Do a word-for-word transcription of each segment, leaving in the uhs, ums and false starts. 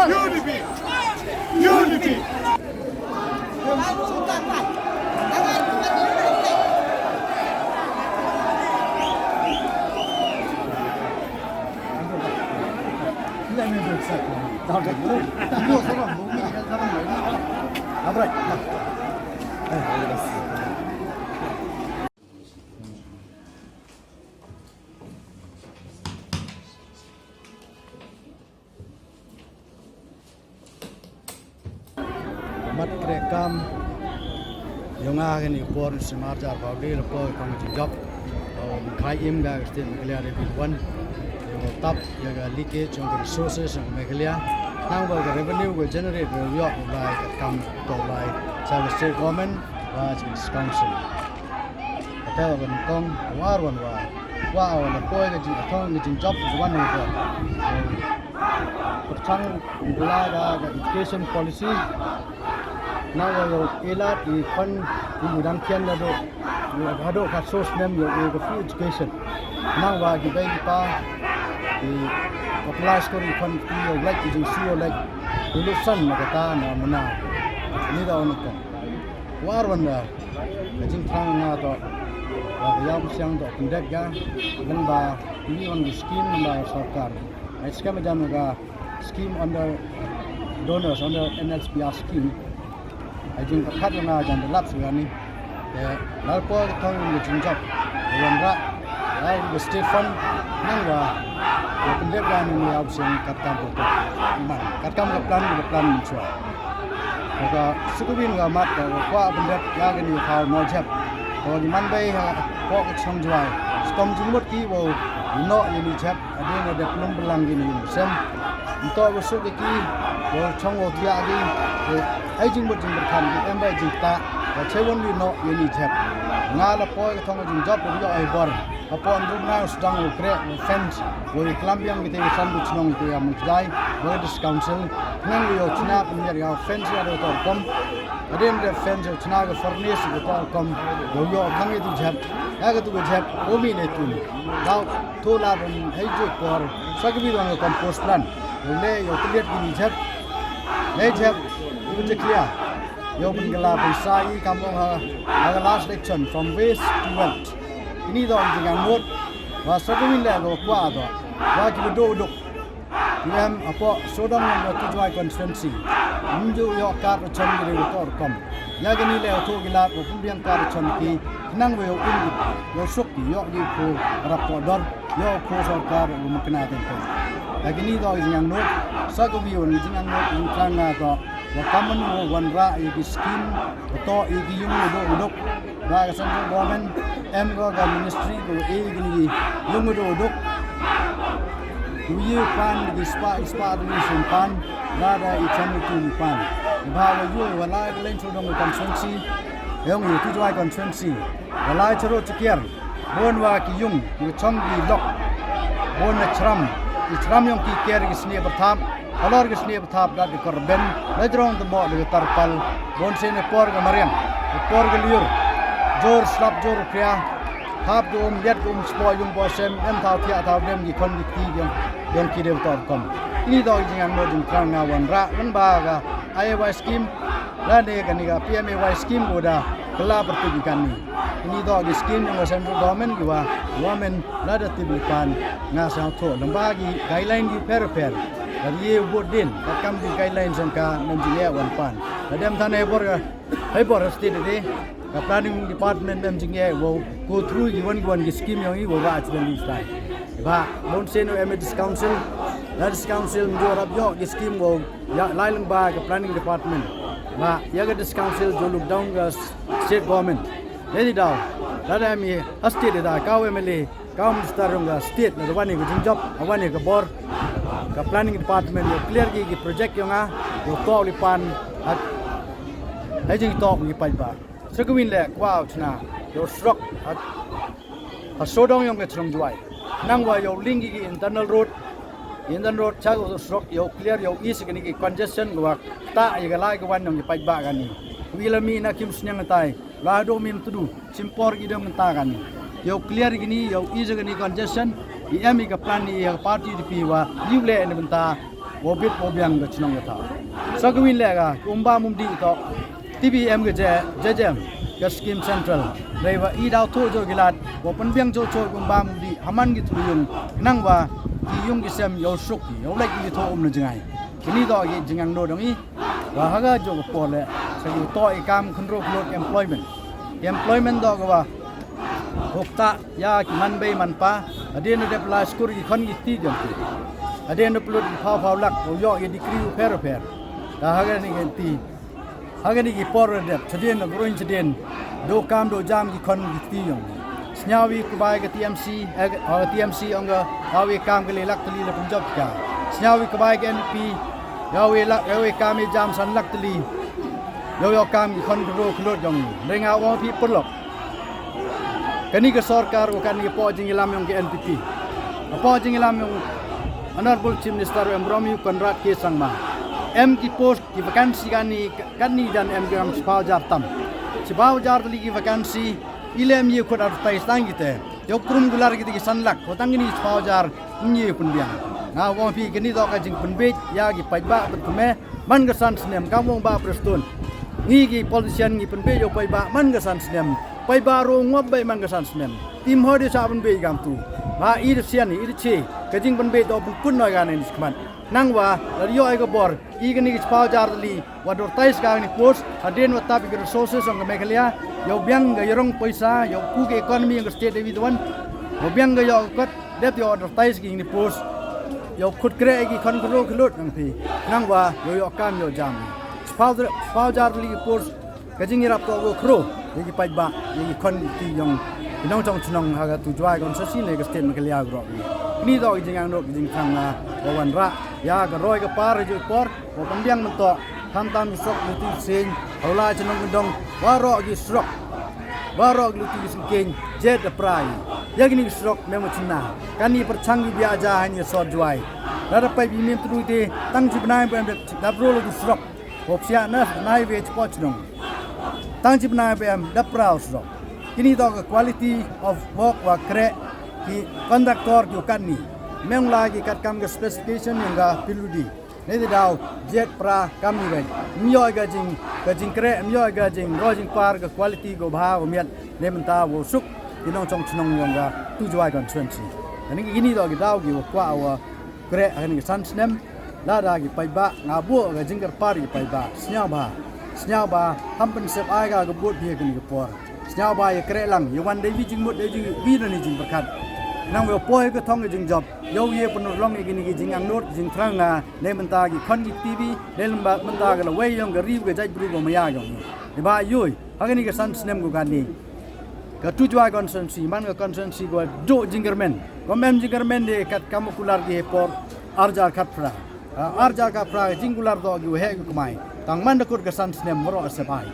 U D P! U D P! Mat kreh kam yong nga ha kani ka por, snem ar hajar arphaw le, la poi ka jingjop. Ym khai im ka state Meghalaya Revenue Fund, yow tap ya ka leakage yong ka resources yong Meghalaya. Nang wa ka revenue ka generate wa yoh u lai katkam toh lai cha ka state government wa cha ka council. Kata wa ban kong, wa wan wa, wa wan wa poi ka jing, thong ka jingjop, wa wan wa. Pyrchang u lai da ka education policy. Nang wa yow e lad i khon i u dang khian da do, hadooh ka source nem yow e ka free education. Nang wa ki bei ki pa i apply school i khon ki yow lad i jingsi yow lad i lusan na kata na muna. Ni da on ko. War wan da. Ka jingthrang nga toh, wa ka yaw siang toh, pyndep ka, lyngba ini wan ki scheme lyngba sorkar. Ai skhem jam ka scheme under donors, under N L C P R scheme. Ai jingpyrkhat yong nga jan da lap shuwa ni. Te, la poi ka thong ka jingjop. Ka wanrah, la ka state fund, nang wa, wa pyndep ka ni yaw siang katkam ka, man, katkam ka plan, ka plan chwa. Ka sukubin ka mat ka kwah pyndep ya kani ka thaw Nongjep. Ka wa ki man bei ha, ko ka chong Jwai. Stom jingmut ki wow, noh ya ni jep, hadien wa dep lum blang ki ni sem. Nto wa suk ki, wow chong wow thiah ki, eh, ai jingmut jingpyrkhat ki, em bei jingtah, wa chewon wi noh ya ni jep. Nga la poi ka thong jingjop, wa yoh ai bor. Hapoh Umroi nga u sdang u kreh u fence, u i klam biang kite i san du chnong kite i Mawjai, wa ka District Council, nang u yow chna pynmiat ka fence ya da toh rukom, hadien da fence yow chna ka furnace da toh rukom, yow yoh khang ya tu jep, ya ka tu ka jep, u mi ne tu. Daw, tu la ban hei ju por, sa ka bi wan ka compost plant, yow le yow pynmiat ki ni jep, le jep, u je clear, yow pynkylla pynsa i kam ong ha, ha ka last election, from waste to wealth. Ini toh i jingangnud, wa sa ka wi le ko kwah toh, wa ki ba duk duk. Ki em hapoh sawdong yong ka Tujwai constituency. Ym ju yoh card ration ki de toh rukom. Ya kani le u thoh ki lad, wa pynbiang card ration ki, nang wa yow im ki, yow suk ki, yoh ki khu rap ko dor, yoh khu sorkar, wa mukna teng teng. Ya kani toh i jingangnud, sa ka wi wan i jingangnud, i jingthrang nga toh, wa kamon wow wanrah ya ki scheme, wa toh ya ki yung u duk u duk. Ba ka central government, em ko ka ministry ko e kini ki yung u duk u duk. Ku ye pan ki spah, ki spah du ni sim pan, lada i chem tu ni pan. Ba wa yoh wa lai ka line sawdong constituency, yong i Tujwai constituency. Wa lai charo chakiar, bon wa ki yung, ki chong ki lok. Bon na chram, i chram yong ki ker ki sne pyrthap, halor ki sne pyrthap da ki korben, na jrong te mo da ki tarpal, bon sien e por ka mariang, e por ka liur, jor slap jor phria, hap ka um, liat ka um, spo yung po sem, em thaw thiah thaw dem ki khon ki kti yong, yong ki de toh rukom. Ini toh i jingangnud jingthrang nga wanrah, lyngba ka I A Y scheme, lane kani ka P M A Y scheme ko da, kylla pyrtuit ki kani. Ini toh ki scheme yong ka central government ki wa, government lada tip i pan, nga sngewthuh, lyngba ki guideline ki pher pher. Lada ye u bud din, katkam ki guideline song ka, mem jingeh wan pan. Lada em than hei bor ka, hei bor state de, ka planning department mem jingeh wow go through ki wan ki wan ki scheme yong i wow rah chibynta i stai. Ba, bon sien u em i District Council, la District Council mem ju rap yoh ki scheme wow ya, lai lyngba ka planning department. Ba, ya ka District Council ju look down ka s-, state government. Lei di daw, lada em i ha state da, ka u M L A, ka u minister yong ka state, lada wan i ka jingjop, wan i ka bor, ka planning department, yow clear ki, ki project yong nga, yow toh li pan, ha, ha jingtoh ki paidbah. Sa ka wi le, kwah u chna, yow surok, ha, ha sawdong yong ka chnong Jwai. Nang wa yow link ki internal road, internal road cha ka surok yow clear yow ease kani ki congestion ko wa ta ya ka lai ka wan yong ki paidbah kani. Wi la mi na kim sniang tai, la do mi mtudu, sim por ki dong ta kani. Yow clear kini, yow ease kani congestion, i em i ka plan i ya ka party U D P wa, yow le ni bynta, Wow bit wow biang ka chnong ka thaw. Sa ka win le ka, ka um bam um dih toh. T B M ka je, je jem, ka scheme central. Dei wa i daw thoh jo ki lad, wow pynbiang jo cho ka um bam um dih, ha man ki thlu yung, nang wa, ki yung ki sem, yow suk ki, yow lek ki thoh um na jngai. Kini toh ki jingangnud yong i, wa ha ka jo ka por le, sa ki toh i kam khynroo khyllood employment. Employment toh ka wa, hok ta, ya ki man bei man pa, hadien da dep lai skur ki khon ki kti jong ki. Hadien da pynlut ki phaw phaw lak, wow yoh ki degree u pher u pher. Ta ha kani ki kti. Ha kani ki por da dep, chadien da groin chadien. Do kam do jam ki khon ki kti yong ki. Sñiaw wi ka bai ka T M C, eh, ka, oh, T M C ong ka, ya wi kam ka le lak tylli la pynjop ka. Sñiaw wi ka bai ka N P P, ya wi lak, ya wi kam i jam san lak tylli. Yow yoh kam ki khon khynroo khyllood yong i. Dei nga wow phi pyrlok. Kani ka sorkar wa kani ka poh jingyalam yong ka N P P. Ka poh jingyalam yong Honorable Chief Minister wa em burom i u Conrad K Sangma. Em ki post ki vacancy kani, kani jan em ki kam chiphaw hajar tam. Chiphaw hajar tylli ki vacancy, i leh em ye khut advertise tang ki te. Yow krum kular ki te ki san lak, wa tang kini chiphaw hajar, em ye pynbiang. Nga wow phi kani toh ka jingpynbeit, ya ki paidbah bad kmie, man ka san snem, kam ong Bah Prestone. Ngi ki politician ngi pynbeit yow paidbah, man ka san snem. Paidbah ro ngop bei man ka san snem. Tim hoi de sa pynbeit kam tu. Ba i de sian, i de che. Ka jingpynbeit toh pynkut noi ka ne ni khmat. Nang wa, la yoh i ka bor. I kani ki chiphaw hajar tylli. Wa advertise ka kani post. Hadien wa tap i ka resources yong ka Meghalaya. Yow biang ka yarong poisa. Yow ku ka economy yong ka state de wi tuan. Yow biang ka yoh ka kot. Dep yow advertise ki ini post. Yow khut kreh ki khon khynroo khyllood nang phi. Nang wa, yow yoh kam yow jam. Chiphaw, chiphaw hajar tylli ki post. Ka jingyarap toh ko khynroo. Ya ki paidbah, ya ki khon ki kti yong ki nongchong chnong ha ka tu Jowai constituency ne ka state Meghalaya groh. Kini toh ki jingangnud ki jingthrang nga, wa wanrah. Ya ka roi ka par, ha ju i por. Wa pynbiang mynta, khamtam ki surok luti ki seng, hawla chnong kyndong, waroh ki surok, waroh ki luti ki sengkeng, jet da prai. Ya kini ki surok, mem wa chynna. Kani pyrchang ki biah ja hani sor Jowai. Lada paip i mem tru te, tang chi bnai wa em dap, dap rol ki surok. Hop siah na, nai we chi poh chnong. Tang chi bnai wa em, dap prau surok. Kini toh ka quality of work wa kreh ki contractor ki u katni. Mem la ki katkam ka specification yong ka P W D. Neitæ daw, jet pra kam ni wei. Em yoh i ka jing, ka jingkreh, em yoh i ka jingroi jingpar, ka quality ko bha ko miat, neibynta wow suk ki nongchong chnong yong ka tu Jowai constituency. Kani kini toh ki daw ki wa kwah wa kreh ha kani ka san snem, lada ki paidbah, nga buh ka jingkyrpad ki paidbah, sñiawbha, sñiawbha, ham pynsep ai ka ka vote phi ha kani ka por. Sñiawbha ya kreh lang, ya wan dei wi jingmut, dei wi, wi na ni jingpyrkhat. Nang wa poi ka thong ka jingjop, yow ye pynurlong ya kini ki jingangnud, jingthrang nga, neibynta ki khon ki kti wi, neibynta ka lawei yong ka ri ka jaitbru ka maya yong i. Neibhah yoh i, ha kani ka san snem ko kani. Ka tu Jowai constituency, man ka constituency ko dooh jingkyrmen. Ko mem jingkyrmen de katkam kular ki hepor, ar hajar khatphra. Ah, ar hajar khatphra, jingkular toh ki waheh ki kmai. Tang man da kut ka san snem waroh sep ai.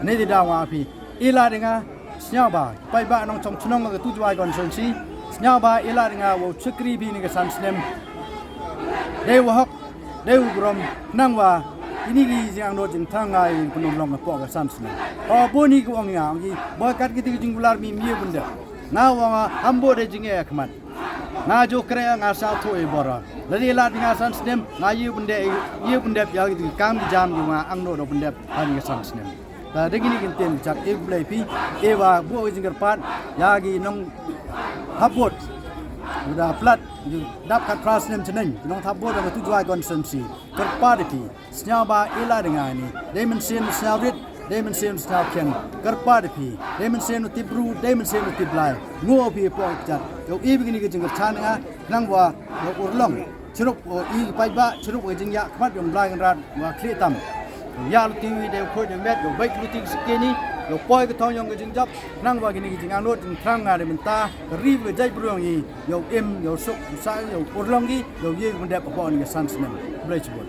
Neitæ daw nga phi. I lad i nga, sñiawbha, paidbah nongchong chnong ka tu Jowai constituency, sñiawbha i lad i nga wow chakri phi ni ka san snem. Dei wa hok, dei wa burom, nang wa, ini ki jingangnud jingthrang nga i pynurlong hapoh ka san snem. Ho bun i ki ong ya, ong ki, boi kat kiti ki jingkular mi, mi ye pyndep. Nga wa nga, ham buh dei jingeh khmat. Nga ju kreh nga sa thoh i bor. Lada i lad i nga san snem, nga ye pyndep, ye pyndep ya kiti ki kam ki jam ki wa nga angnud wow pyndep, ha ni ka san snem. Ta dei kini ki ktien ki chat, e khublei phi, e wa buh ka jingkyrpad, ya ki nongthap vote. Wa da plat, dap khatphra snem chneng, ki nongthap vote ha ka tu Jowai constituency. Kyrpad i phi, sñiawbha i lad i nga ni, dei mynsiem sñiaw rit, dei mynsiem sñiaw khian. Kyrpad i phi, dei mynsiem tip bru, dei mynsiem tip Blai. Ngooh phi hapoh ki chat, yow i wi kini ki jingkyrchan nga, nang wa, yow urlong. Chirup, o, i paidbah, chirup ka jingyakhmat yong Blai Kynrad, wa khlieh tam. Yow yah luti wi dei u khooid dei u met, yow bait luti ki sengkeni, yow poi ka thong yong ka jingjop, nang wa kini ki jingangnud, jingthrang nga neibynta ka ri ka jaitbru yong i, yow im, yow suk, yow sah, yow urlong ki, yow ye pyndep hapoh ni ka san snem. Khublei chibun.